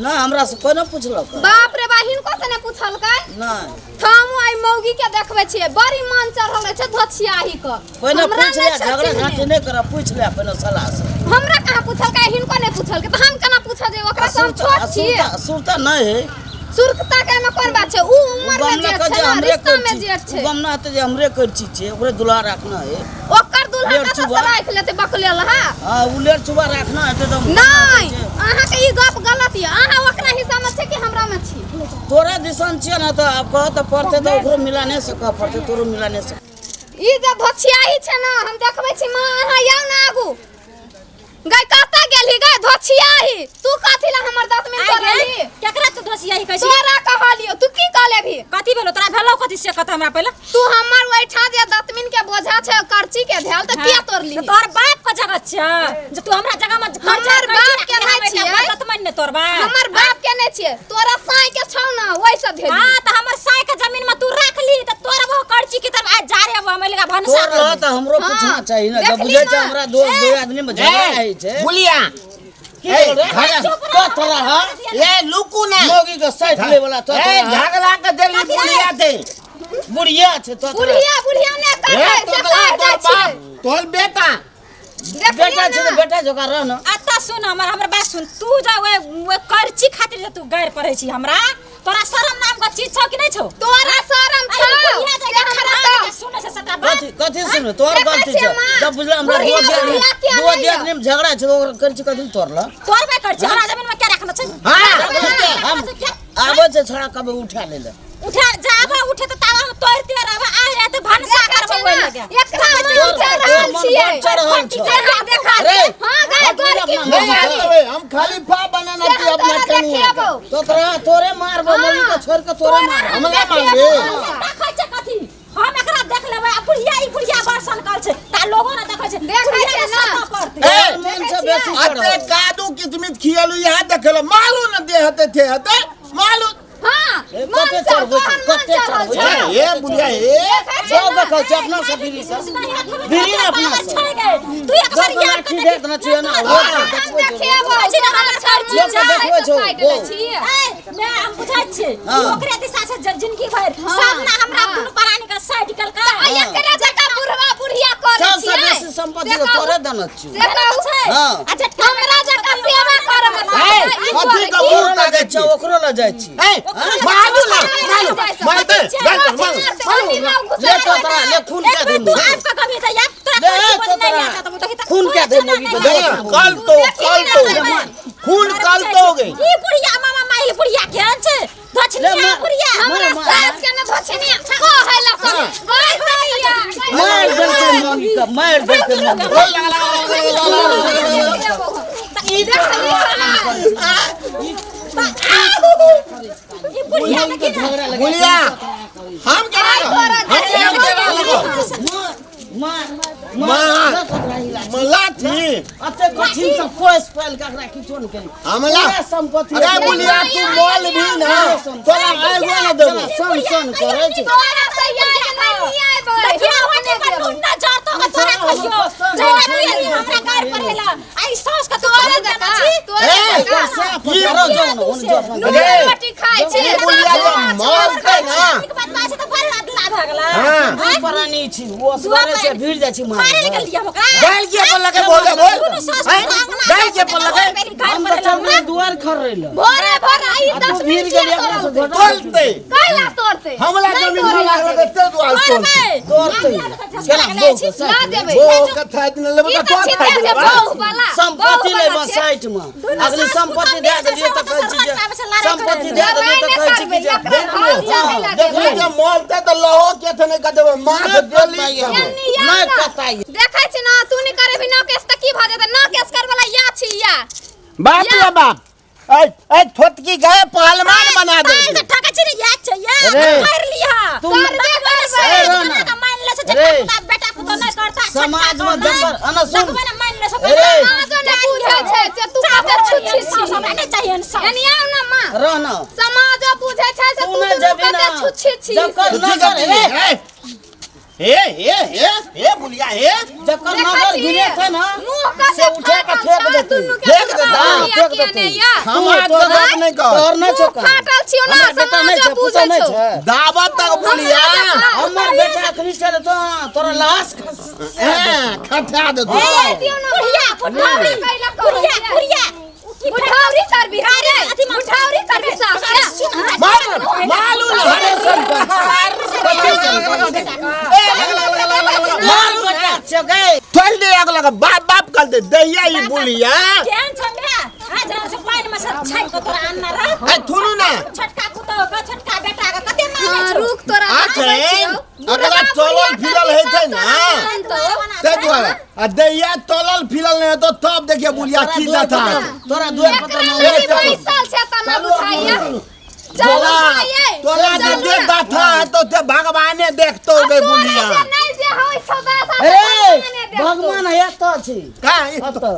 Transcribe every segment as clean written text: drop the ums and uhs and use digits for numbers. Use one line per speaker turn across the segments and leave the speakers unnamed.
नहि, हमरा से कोई नहि पुछलक।
बाप रे बा, हिनको से नहि पुछलकै?
नहि।
हम ओहि मौगी के देखबै छियै, बड़ी मन चढ़ल रहै छै धोछियाही के।
पहिने
हमरा
पूछि
नहि
ले,
छै
झगड़ा
चिन्हने।
घाटी नहि करब, पूछि ले पहिने सलाह से।
हमरा कहाँ पुछलकै, हिनको नहि पुछलकै, तऽ हम केना पूछऽ जेबै ओकरा से? हम छोट छियै।
सुरता नहि है।
सुरता के एहिमे कोन बात छै? उ उमर में
बमना
जेठ
के
छै
जे
ने,
हमरे
रिश्ता में
करची
जेठ छै।
बमना हेतै जे हमरे करची छै, ओकरे दुल्हा राखना है।
ओकर दुल्हा
लेट
कतऽ से
चुबा।
राखि लेतै बकलेल? हा
हाँ, उ लेट चुबा राखना हेतै तऽ
नहि, अहाँके ई गप गलत यऽ। अहाँ ओकरा हिस्सा में छै कि हमरा में छी?
तोरे दिसन छियै ने, तऽ आब कहऽ तऽ पड़तै, तऽ ओकरो मिलाने से कहऽ पड़तै, तोरो मिलाने से।
ई जे धोछियाही छै ने, हम देखबै छी। माँ, अहाँ आउ ने आगू। गई, कतऽ गेलही गई धोछियाही? तू कथी ला हमर दाँत में
आइ गे,
तोड़लही?
केकरा तू दोषियाही कहै छी?
तोरा कहलियो। तू की कहले भी?
कथी भेलो तोरा? भेलो कथी से कत हमरा पहिले।
तू हमर ओहिठा जे दतमिन के बोझा छै, करची के धेल, तऽ किया तोड़ली?
तऽ तोहर बाप के जगह छै जे तू हमरा जगह में
हमर बाप के नहि छियै।
दतमनि नहि तोड़बा।
हमर बाप के नहि छियै, तोरा साई के छौ ने, ओहि से धेली।
हाँ, तऽ हमर साय के जमीन में तू रख ली तऽ तोरा वो करची की तरफ आज जा रे, हम लगा भनसा
तोर रह तऽ हमरो
हाँ,
पूछना चाही ने, जब
देखली
बुझै छै
ना।
हमरा दोस्त दो आदमी में झगड़ा होइ छै।
बुलिया।
की
ए,
बोल रे?
झगड़ा-
तो तोरा हा
ए, लुकू ना।
मौगी के साइड ले वाला तो
ए,
तोरा हा।
झगड़ा के देली बुलिया दे।
बुढ़िया छै तो तोरा।
बुढ़िया बुढ़िया ने
ए,
करबै से
तोरा
कहि
तोर
दै छियै।
बाप तोर बेटा।
देखली
बेटा छै
ना।
तऽ बेटा जोका रह न।
अतः सुन, हमर हमर बात सुन। तू जा ओए ओए करची खातिर जे तू गैर पढ़ै छी हमरा, तोरा शरम नाम के चीज छौ कि नहि छौ?
तोरा शरम
अरे
छौ
बुढ़िया
जे
जाके
हमरा
खड़ा
से
के सुनै छै सबटा बात।
कथी कथी सुन? तोहर
देखै
गलती
छियै
छै।
माँ,
जब बुझला हमरा
बुढ़िया
दो दियादनी
बुढ़िया किया
दो
नहि
दियादनी में झगड़ा छै, तऽ ओकर करची कथी तोड़ल?
तोर भाई करची हमरा जमीन में क्या रखना छै?
हाँ,
हम आबै छै छोड़ा, कभी उठा ले ले।
उठा जाबा, उठे त तावा हम तोड़ दे रहबा आ रे, त भनसा
देखै
करबो
छियै
ओइ
ना,
लगे।
एकरा मन
तोर
चढ़ल
तोर मन
छियै।
बड़ चढ़ल छौ।
से हम देखा
रे,
हाँ गए
हट
गोर की
अपना
नहीं
मौगी के।
आते, हम खलीफा बनाना
से
थी
हम
अपना
तोरा
कनिया के।
देखेबौ।
तो तोरा तोरे मारबो, मौगी के छोड़ के तोरे मारबो।
हमरा मारबे?
देखै छै कथी? हम एकरा देख लेबै आ बुढ़िया, ई बुढ़िया बड़ सनकल छै ता लोगो ने देखै छै।
देखै
बुढ़िया
छै
के
ना।
सत्ता पड़तै।
ए,
तोर मन से बेसी
अते
चढ़ल।
कादू किचमिच खियलू, यहाँ देखलो मालू न दे हते थे हते मालू।
हाँ,
ए,
मन
कते
से
चढ़बै छै,
तोहर मन
कते
चढ़ल
चढ़बै
छौ।
छै?
ए, ए बुढ़िया ए।
देखै छियै
सब
ना।
देखै छै अपना सब बीड़ी से बीड़ी ने अपना से।
तू एक बार
जब
याद
लाठी देत न छियै ना,
तोरा हम देखेबौ।
छै ना हमर करची।
लोक के देखबै छौ,
साइड
ओ।
लै छियै।
ए, मैं हम बुझै छियै।
हाँ।
ई ओकरे दिशा से जिंदगी भरि सब ना हमरा
हाँ।
दुनू प्राणी के साइड कलका।
आ एकरे जकाँ बुढ़वा बुढ़िया करै
सबसे
छियै।
बेसी संपत्ति
से
तऽ
कहू-
तोरे देने छियौ।
से कहू
छै।
हाँ।
आ झटका
हमरा जकाँ सेवा करऽ मे
ए,
ई
कथी के
करै
मुँह
ओकरो लऽ
तकै
जाइ
छी?
छियौ, ओकरो लऽ जाइ छी।
ए, मालू ना मालू मारते गलत मालू।
ले तो तोरा ले, खून
एक
के
बेर
दे
तू
मुँह।
आब के कभी तऽ याद तोरा
ले,
करची
तो
बोली नहीं
तोरा
आता, तो देखी
खून के दे मौगी के।
देख, कल तो कल तो खून कल तो हो गई।
ई बुढ़िया मामा माइल बुढ़िया केहन छै? दक्षिणिया
ले,
बुढ़िया।
हमरा
मार,
सास के न धोछिनिया कहै ला सब गई भैया।
मार देलकै मौगी के, मार देलकै मौगी के।
ई देखली ना।
ई बुढ़िया
मौगी के झगड़ा लगा।
बुलिया, हम के
तोरा
हम के लगो।
मार
मार।
मार, ले तोरा हिला।
लाठी।
अते कठिन से पोस पालि के एकरा किछो नहि केलकै।
हमला
पूरा संपत्ति
अरे बुलिया, तू मोल भी ना तोरा आगो ना देबो।
सन सन करै छै।
तोरा से याद नहि आबै।
देखिया होने पर नून ना जरतो के तोरा कहियो जहिना तू एली हमरा गाड़ पर हेला आ ई सास के तू
तोरे
तोरे
जकाँ
छी।
तोरे
ए,
जकाँ
से पकड़ो जाउ ने, ओन जाउ अपना।
नून
अरे,
रोटी खाइ छै।
ई बुलिया जे मोल के ना।
एक बात बात छै तऽ बड़ अदला भऽ गेला।
हाँ।
दू प्राणी छी, ओ असगरे छै, भीड़ जाइ छी
मारे
मारे।
निकल लिया ओकरा।
गाल के पर लगे बोल बोल।
दुनू सास
हैं?
अंगना
गाल के पर लगे।
हम तऽ चलली दुआर खर रही।
भोरे भोरे ई
आ
10
तू भीड़
मिनट
गेली अपना से घोटा।
तोलते।
कैला तोड़ते?
हमला
नहि
जमीन
तोड़ै
में
ला
लगे ते दुआर तोलते।
तोड़ते केना बहू के
ला
साथ
देबै।
वो कथा दिन लेबे
ई
तऽ
तऽ
तोर
छिते
खाइ
छै
देबे।
बहू वाला।
संपत्ति
बहू
लेबऽ
वाला छै।
साइड मे, अगली संपत्ति दए देलियै तऽ कहै छी जे संपत्ति दए देलियै तऽ कहै छी कि जे
देखली जे मोलते तऽ लहो के थे नहीं कटबे माथ देली।
नहि कताइ।
देखै छी ना, तू नहि करेबही नौ केस तऽ की भऽ जेतै? नौ केस करवला या छी या।
बाप रे बाप, ए ए, छोटकी गए पहलवान बना दे।
ताल से ठकै छी रे, याद छै या
रे।
कर लिहा।
तू
करबे करबै।
ए, रोना।
मान ले से
रे।
झटका बेटा पुतो नहि करता।
समाज में जकर अना सुन।
देखबै ने मान ले से।
रे।
समाजो नहि बुझै छै जे तू कते छुच्छी छी।
हमरा नहि चाहिए इंसाफ।
एनी आउ ना माँ।
रह ना।
समाजो बुझै छै से
तू
तू
नहि
दुनू
जेबही
कते
ना।
छुच्छी छी।
जकर नजर ए,
हे हे हे हे बुलिया हे।
जकर
देखै
नजर
छी?
गिरेतै ना
मुँह कते
से उठा के
फाटल
फेंक
छै।
देतै।
दुनू के
फेंक देतै,
बुढ़ा बुढ़िया
फेंक
के
देतै।
ने या
समाज के गप नहीं कर।
तोहर नहि छौ
मुँह
काम।
फाटल छियौ ना,
हमर बेटा नहि
समाजो
छै,
बुझै
पूछै नहि
छौ।
छै।
दावत तक बुलिया।
हमर बेटा अखनी चले तो तोरा लाश
हाँ, खटा देतौ।
ए, दियौ ना,
बुढ़िया,
बुढ़ावरी कैला कहै
बुढ़िया,
छियै।
बुढ़िया।
बुढ़ावरी करबी रे, बुढ़ावरी करबी सास रे।
मार मालू ना
हरे संपत्ति। मार बेटा छौ गै।
थोड़ दे आग लगा बाप बाप कर दे दहिया ई बुलिया।
केहन छौ माय? हाँ, जरा से पानि में से छानि कऽ तोरा आनने रह।
ए थुनू ना।
छोटका पुतोह के, छोटका बेटा के कते मानै
हाँ,
छौ?
रुक तोरा
आखिर
देखबै छियौ।
अगला
बुढ़वा
चलल
बुढ़िया
फिरल
करबी
हेतै
तब
ना।
तोरा जानतौ।
ताहि दुआरे आ दहिया तलल फिरल नहि हेतौ तब देखिए बुलिया की
तोरा
दथा।
तोरा दुआर पत्र
एकरा
में
अभी
चलू।
बैसल छै त ना
चलू,
बुझाइया।
चलू।
चलू
तोला
बुझाइये।
तोला जे
चलू
दे
ना।
दथा हेतौ ते भगवाने देखतौ गे
तोरा
बुलिया।
जे नहि जे होइ छौ दशा से
ए
भगवाने देखतौ।
भगवान है तो छी।
का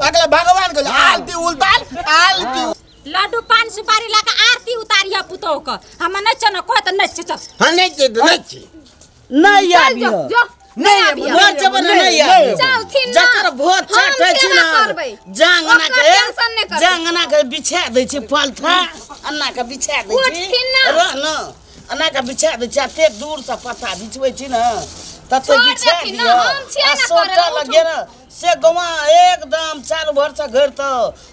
अगला भगवान के आलती उलताल आलती।
लड्डू पान सुपारी लऽ कऽ आरती उतारिह पुतोह के। हम नहि छौ ने, कोइ तऽ नहि छै, चल।
हां नहीं छी नहीं छी।
नहीं
चल
आबी
जो,
हो।
जो,
नहीं
आबी
आबी,
हो।
न जब नहीं आबी।
चलथिन ना।
जकर भोज
हम
चाटै छी
केना
ना
करबै?
जांगना
ओकर
के
टेंशन नहि करबै।
जांगना के बिछा दै छी पालथा अन्ना के बिछा दै छी।
उठथिन ना।
रह न अन्ना के बिछा दै छी आ ते दूर से पत्ता बिछबै छी न तते
छोड़
बिछा
देथिन ना,
दिअ।
हम छियै
आ
ना
सोटा
करल,
लगे न से गवा एकदम चारू भर से घेरतौ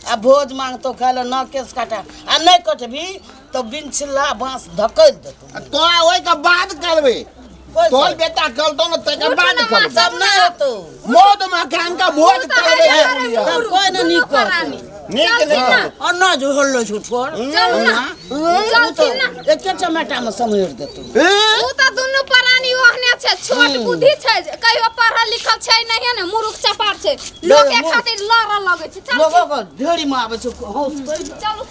आ भोज मांगतौ खाय ले न केस काटा आ नहीं कटबी तो बिन छिल्ला बांस धकेल देतौ।
तोरा ओइ के बाद करबे।
कोइ
तोर
से?
बेटा करतौ न तकर
उठू
बाद
ना,
करबे।
माँ,
तब नहीं होतौ।
मौत मकान का भोज
तू तऽ
करबे
हरे हरे
बुलिया।
तब कोइ न
दुनू
नीक करतौ।
प्राणी।
नीक
चलथिन
नहि
ना।
करतौ।
और न जो होलो छौ छोड़।
चलू ना। चलथिन ना।
एके टमाटा में समेट देतौ।
ए?
उ तऽ दुनू प्राणी ओहने छै, छोट बुद्धि छै, कहियो पढ़ल लिखल छै नहिये ने, मूर्ख चपाट छै। लोके
मूर्ख।
खातिर लड़ऽ लगै छै। चलथिन।
लोगो के ढेरी में आबै छौ हौसतै।
चलू।